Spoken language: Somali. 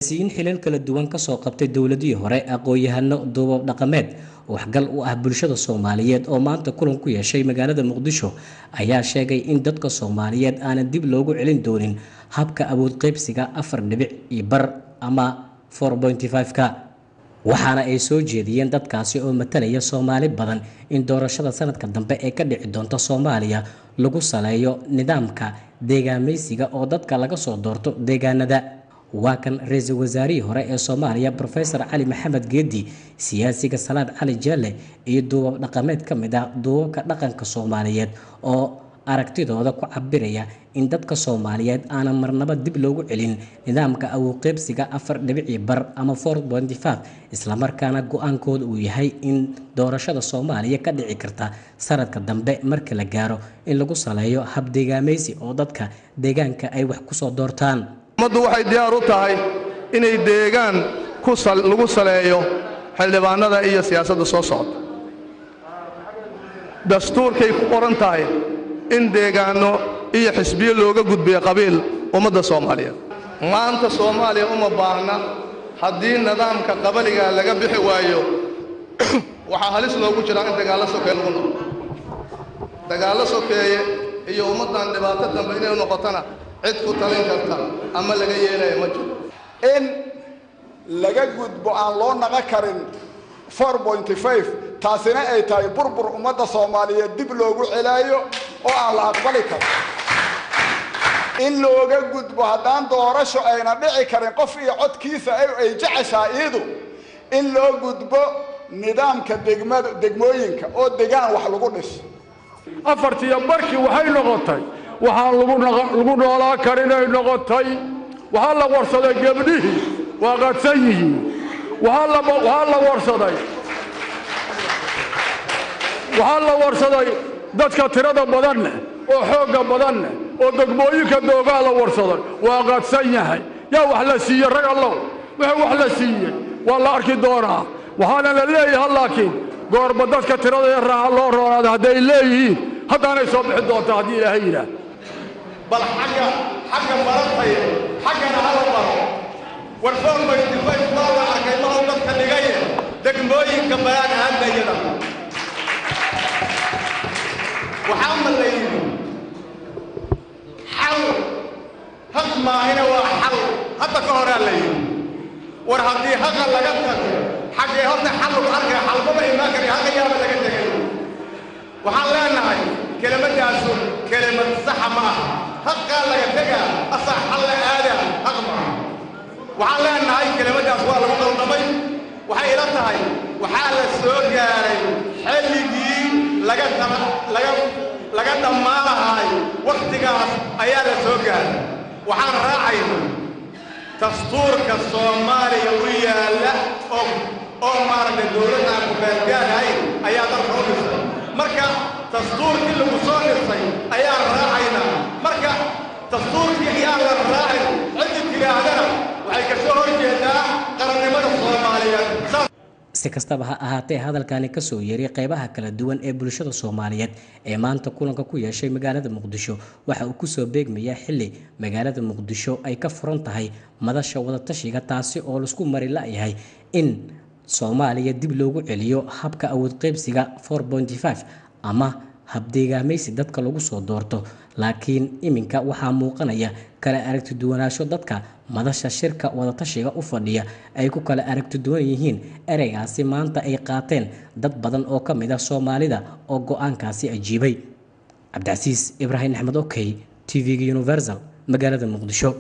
Siyaasiyiin xilal kala duwan kasoo qabtay dowladihii hore, aqoon-yahano, duubab dhaqameed waxgal u ah bulshada Soomaaliyeed oo maanta kulan ku yeeshay magaalada Muqdisho ayaa sheegay in dadka Soomaaliyeed aanan dib loogu celin doonin habka awood qaybsiga 4.5 ama 4.5-ka. Waxaana ay soo jeediyeen dadkaasi oo matalaya Soomaali badan in doorashada sanadka dambe ee ka dhici doonta Soomaaliya lagu saleeyo nidaamka deegaamaysiga oo dadka laga soo doorto deegaanada. Waa kan ra-iisul wasaarihii hore ee Soomaaliya Rofesor Cali Maxamed Geedi, siyaasiga Salaad Cali Jaale iyo duubab dhaqameed ka mid ah duubabka dhaqanka Soomaaliyeed oo aragtidooda ku cabiraya in dadka Soomaaliyeed aanan marnaba dib loogu celin nidaamka awoodqeybsiga 4.5 ama 4.5, islamarkaana go-aankooda uu yahay in doorashada Soomaaliya ka dhici karta sanadka dambe marka la gaaro in lagu saleeyo hab deegaamaysi oo dadka deegaanka ay wax kusoo doortaan. Ummaddu waxay diyaar u tahay inay deegaan lagu saleeyo xildhibaannada iyo siyaasadda soo socda. Dastuurkay ku qoran tahay in deegaanno iyo xisbiyo looga gudbiyo qabiil ummadda Soomaaliyeed. Maanta Soomaaliya uma baahna. Haddii nidaamka qabaligaa laga bixi waayo, waxaa halis loogu jiraa in dagaallo sokeeye lagu noqdo, dagaallo sokeeye iyo ummaddan dhibaato dambe inay noqotona cid ku talin karta ama laga yeelaya ma jiro. In laga gudbo aan loo naqo karin 4.5, taasina ay tahay burbur ummadda Soomaaliyeed dib loogu celaayo oo aan la aqbali karin. In looga gudbo haddaan doorasho ayna dhici karin qof iyo codkiisa ay jeceshaa iyadu, in loo gudbo nidaamka degmada, degmooyinka oo degaan wax lagu dhiso. Afartiyo barkii waxay noqotay waxaan lagu noolaa karinay noqotay. Waxaa la warsaday gebdhihii, waa qadsan yihiin. Waxaa la warsaday, waxaa la warsaday dadka tirada badan leh oo xoogga badan leh oo degmooyinka doogaa la warsaday, waa qadsan yahay. Yaa wax la siiyey? Rag allow, wixii wax la siiyey waa la arki doonaa. Waxaana la leeyahay laakiin goorba dadka tirada ee raaxa loo roonaada hadday leeyihiin, haddaanay soo bixi doontaa haddii Ilaahay yidhaah. Bal xagga barataye, xaggana hala baro. War 4.5 waa la arkay mahow dadka dhigaye, degmooyinka bayaan ahaanayada. Waxaa ma la yidhi xal haq maahina waa xal hadda ka horaa la yidhi. War haddii haqa laga tago, xaggee horta xal lagu arkaya? Xalmaba imaan kara, haqa yaaba laga tegay. Waxaan leenahay kelimadaasu kelimad saxa ma aha. Haqaa laga tegaa asaa xal la aadaa, haq maaha. Waxaan leenahay kelimadaas waa lagu qaldamay. Waxay ila tahay waxaa la soo gaaray xilligii laga laga laga dhammaan lahaay, wakhtigaas ayaa la soo gaaray. Waxaan raacayna dastuurka Soomaaliya u yaalla oo maaragtay dowladda aan ku beelgaarahayn ayaa dalka u dhisay. Marka dastuurkii lagu soo dhisay ayaan raacaynaa. Marka dastuurkii ayaan la raacin ciddii tidhaahdana waxay ka soo hor jeedaa qarannimada Soomaaliyeed. Si kastaba ha ahaatee, hadalkani kasoo yeeray qeybaha kala duwan ee bulshada Soomaaliyeed ee maanta kulanka ku yeeshay magaalada Muqdisho waxa uu kusoo beegmayaa xilli magaalada Muqdisho ay ka furan tahay madasha wadatashiga, taasi oo laisku mari la-yahay in Soomaaliya dib loogu celiyo habka awood qaybsiga 4.5 ama habdeegaamaysi dadka lagu soo doorto. Laakiin iminka waxaa muuqanaya kala aragti duwanaansho dadka madasha shirka wadatashiga u fadhiya ay ku kala aragti duwan yihiin ereygaasi maanta ay qaateen dad badan oo ka mid ah Soomaalida oo go-aankaasi ajiibay. Cabdicasiis Ibraahim Axmed, okey, TV-ga Universal, magaalada Muqdisho.